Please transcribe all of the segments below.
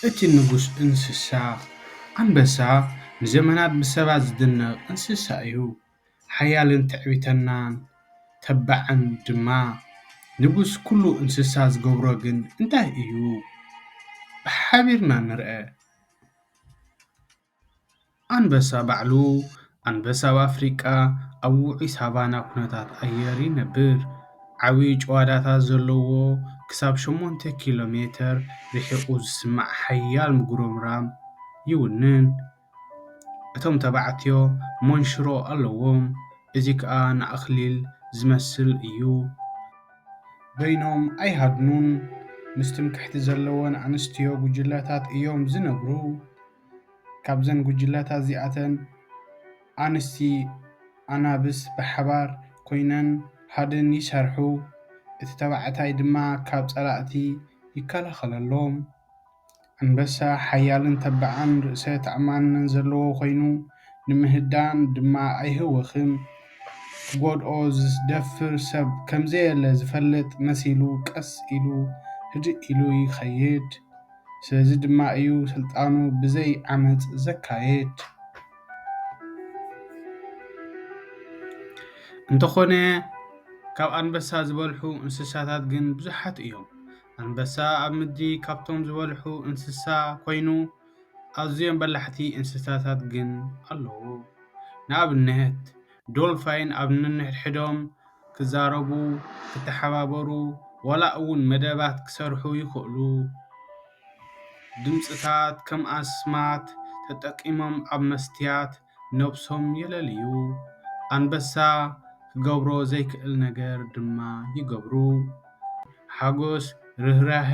እቲ ንጉስ እንስሳ ኣንበሳ ንዘመናት ብሰባት ዝድነቕ እንስሳ እዩ። ሓያልን ትዕቢተኛን ተባዕን ድማ። ንጉስ ኩሉ እንስሳ ዝገብሮ ግን እንታይ እዩ? ብሓቢርና ንርኣ። ኣንበሳ ባዕሉ፣ ኣንበሳ ኣብ ኣፍሪቃ ኣብ ውዑይ ሳቫና ኩነታት ኣየር ይነብር። ዓቢ ጭዋዳታት ዘለዎ፣ ክሳብ ሸሞንተ ኪሎ ሜተር ርሒቑ ዝስማዕ ሓያል ምጉርምራም ይውንን። እቶም ተባዕትዮ መንሽሮ ኣለዎም፣ እዚ ከኣ ንኣኽሊል ዝመስል እዩ። በይኖም ኣይሃድኑን፣ ምስ ትምክሕቲ ዘለወን ኣንስትዮ ጉጅለታት እዮም ዝነብሩ። ካብዘን ጉጅለታት እዚኣተን፣ ኣንስቲ ኣናብስ ብሓባር ኮይነን ሃድን ይሰርሑ፣ እቲ ተባዕታይ ድማ ካብ ጸላእቲ ይከላኸለሎም። ኣንበሳ ሓያልን ተባዕን ርእሰ ተኣማንነትን ዘለዎ ኮይኑ፣ ንምህዳን ድማ ኣይህወኽን። ክጎድኦ ዝደፍር ሰብ ከምዘየለ ዝፈልጥ መሲሉ ቀስ ኢሉ ህድእ ኢሉ ይኸይድ። ስለዚ ድማ እዩ ስልጣኑ ብዘይ ዓመጽ ዘካየድ። እንተኾነ ካብ ኣንበሳ ዝበልሑ እንስሳታት ግን ብዙሓት እዮም። ኣንበሳ ኣብ ምድሪ ካብቶም ዝበልሑ እንስሳ ኮይኑ፣ ኣዝዮም በላሕቲ እንስሳታት ግን ኣለዉ። ንኣብነት፣ ዶልፋይን ኣብ ነንሕድሕዶም ክዛረቡ፣ ክተሓባበሩ፣ ዋላ እውን መደባት ክሰርሑ ይኽእሉ። ድምጽታት ከም ኣስማት ተጠቂሞም ኣብ መስትያት ነብሶም የለልዩ። ኣንበሳ ክገብሮ ዘይክእል ነገር ድማ ይገብሩ። ሓጎስ፣ ርህራሄ፣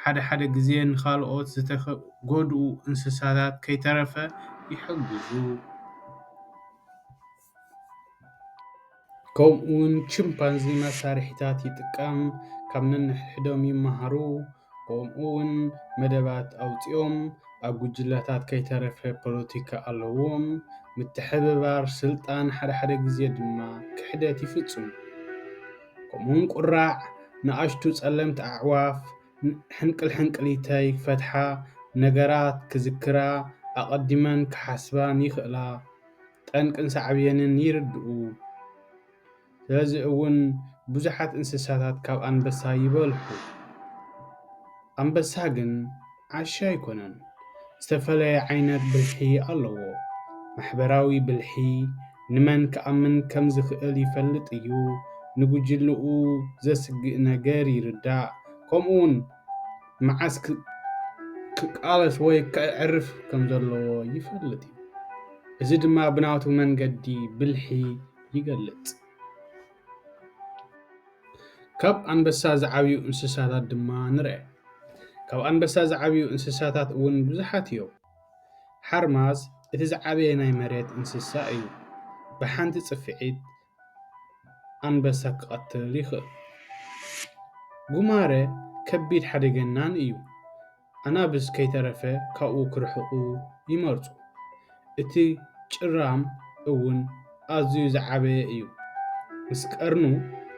ሓደ ሓደ ግዜ ንኻልኦት ዝተጎድኡ እንስሳታት ከይተረፈ ይሕግዙ። ከምኡውን ቺምፓንዚ መሳርሒታት ይጥቀም፣ ካብ ነንሕድሕዶም ይመሃሩ፣ ከምኡውን መደባት ኣውጺኦም ኣብ ጉጅለታት ከይተረፈ ፖለቲካ ኣለዎም። ምትሕብባር ስልጣን ሓደ ሓደ ግዜ ድማ ክሕደት ይፍጽሙ። ከምኡውን ቁራዕ ንኣሽቱ ጸለምቲ ኣዕዋፍ ሕንቅል ሕንቅሊተይ ክፈትሓ፣ ነገራት ክዝክራ፣ ኣቐዲመን ክሓስባን ይኽእላ። ጠንቅን ሳዕቤንን ይርድኡ። ስለዚ እውን ብዙሓት እንስሳታት ካብ ኣንበሳ ይበልሑ። ኣንበሳ ግን ዓሻ ኣይኮነን። ዝተፈለየ ዓይነት ብልሒ ኣለዎ። ማሕበራዊ ብልሒ፣ ንመን ክኣምን ከም ዝኽእል ይፈልጥ እዩ። ንጉጅልኡ ዘስግእ ነገር ይርዳእ። ከምኡውን መዓስ ክ-፣ ክቃለስ ወይ ከዕርፍ ከም ዘለዎ ይፈልጥ እዩ። እዚ ድማ ብናቱ መንገዲ ብልሒ ይገልጽ። ካብ ኣንበሳ ዝዓብዩ እንስሳታት ድማ ንርአ። ካብ ኣንበሳ ዝዓብዩ እንስሳታት እውን ብዙሓት እዮም። ሓርማዝ እቲ ዝዓበየ ናይ መሬት እንስሳ እዩ። ብሓንቲ ጽፍዒት ኣንበሳ ክቐትል ይኽእል። ጉማረ ከቢድ ሓደገኛን እዩ። ኣናብስ ከይተረፈ ካብኡ ክርሕቑ ይመርጹ። እቲ ጭራም እውን ኣዝዩ ዝዓበየ እዩ። ምስ ቀርኑ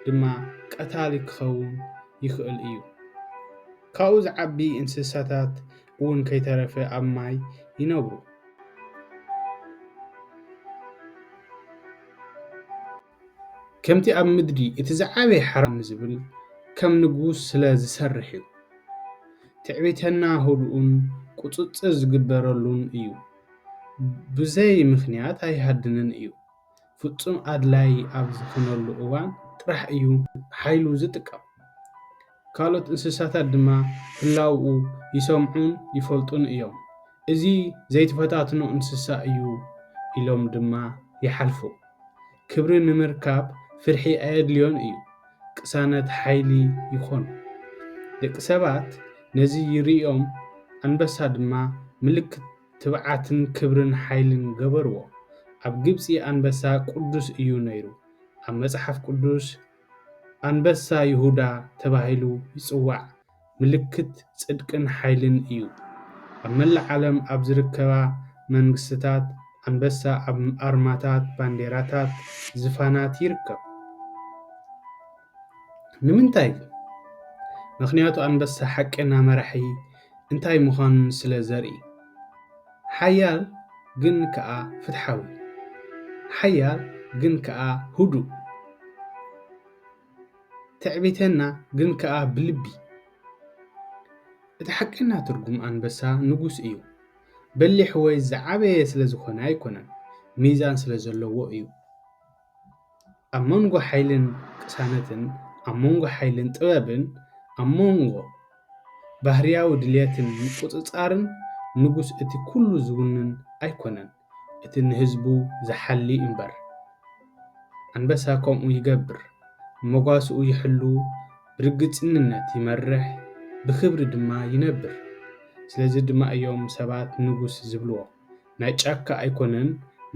ድማ ቀታሊ ክኸውን ይኽእል እዩ። ካብኡ ዝዓቢ እንስሳታት እውን ከይተረፈ ኣብ ማይ ይነብሩ። ከምቲ ኣብ ምድሪ እቲ ዝዓበየ ሓራም ዝብል ከም ንጉስ ስለ ዝሰርሕ እዩ። ትዕቢተኛ ህዱእን ቁጽጽር ዝግበረሉን እዩ። ብዘይ ምኽንያት ኣይሃድንን እዩ። ፍጹም ኣድላይ ኣብ ዝኾነሉ እዋን ጥራሕ እዩ ሓይሉ ዝጥቀም። ካልኦት እንስሳታት ድማ ህላውኡ ይሰምዑን ይፈልጡን እዮም። እዚ ዘይተፈታትኖ እንስሳ እዩ ኢሎም ድማ ይሓልፉ። ክብሪ ንምርካብ ፍርሒ ኣየድልዮን እዩ። ቅሳነት ሓይሊ ይኾኑ። ደቂ ሰባት ነዚ ይርእዮም፣ ኣንበሳ ድማ ምልክት ትብዓትን ክብርን ሓይልን ገበርዎ። ኣብ ግብጺ ኣንበሳ ቅዱስ እዩ ነይሩ። ኣብ መጽሓፍ ቅዱስ ኣንበሳ ይሁዳ ተባሂሉ ይጽዋዕ። ምልክት ጽድቅን ሓይልን እዩ። ኣብ መላእ ዓለም ኣብ ዝርከባ መንግስትታት ኣንበሳ ኣብ ኣርማታት፣ ባንዴራታት፣ ዝፋናት ይርከብ። ንምንታይ? ምኽንያቱ ኣንበሳ ሓቀኛ መራሒ፣ እንታይ ምዃኑን ስለ ዘርኢ። ሓያል ግን ከኣ ፍትሓዊ። ሓያል ግን ከኣ ህዱእ። ትዕቢተኛ ግን ከኣ ብልቢ። እቲ ሓቀኛ ትርጉም ኣንበሳ ንጉስ እዩ። በሊሕ ወይ ዝዓበየ ስለ ዝኾነ ኣይኮነን፣ ሚዛን ስለ ዘለዎ እዩ። ኣብ መንጎ ሓይልን ቅሳነትን፣ ኣብ መንጎ ሓይልን ጥበብን፣ ኣብ መንጎ ባህርያዊ ድልየትን ምቁጽጻርን ንጉስ እቲ ኩሉ ዝውንን ኣይኮነን፣ እቲ ንህዝቡ ዝሓሊ እምበር። ኣንበሳ ከምኡ ይገብር፣ መጓስኡ ይሕሉ፣ ብርግጽንነት ይመርሕ፣ ብኽብሪ ድማ ይነብር። ስለዚ ድማ እዮም ሰባት ንጉስ ዝብልዎ። ናይ ጫካ ኣይኮነን፣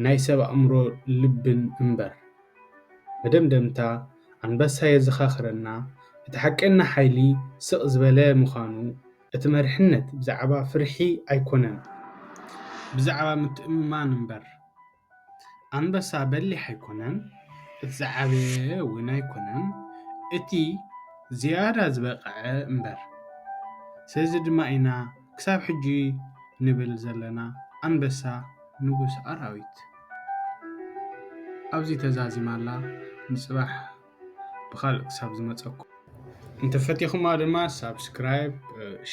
ናይ ሰብ ኣእምሮ ልብን እምበር። መደምደምታ፣ ኣንበሳ የዘኻኽረና፣ እቲ ሓቀኛ ሓይሊ ስቕ ዝበለ ምዃኑ፣ እቲ መሪሕነት ብዛዕባ ፍርሒ ኣይኮነን፣ ብዛዕባ ምትእምማን እምበር። ኣንበሳ በሊሕ ኣይኮነን፣ እቲ ዝዓበየ እውን ኣይኮነን፣ እቲ ዝያዳ ዝበቕዐ እምበር። ስለዚ ድማ ኢና ክሳብ ሕጂ ንብል ዘለና፣ ኣንበሳ ንጉስ ኣራዊት። ኣብዚ ተዛዚማ ኣላ፣ ንጽባሕ ብኻልእ ክሳብ ዝመጸኩም። እንተፈቲኹማ ድማ ሳብስክራይብ፣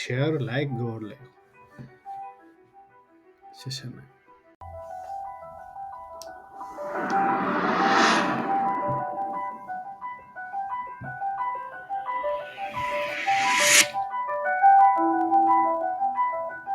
ሼር፣ ላይክ ግበሩለይ። ሰሰናዩ።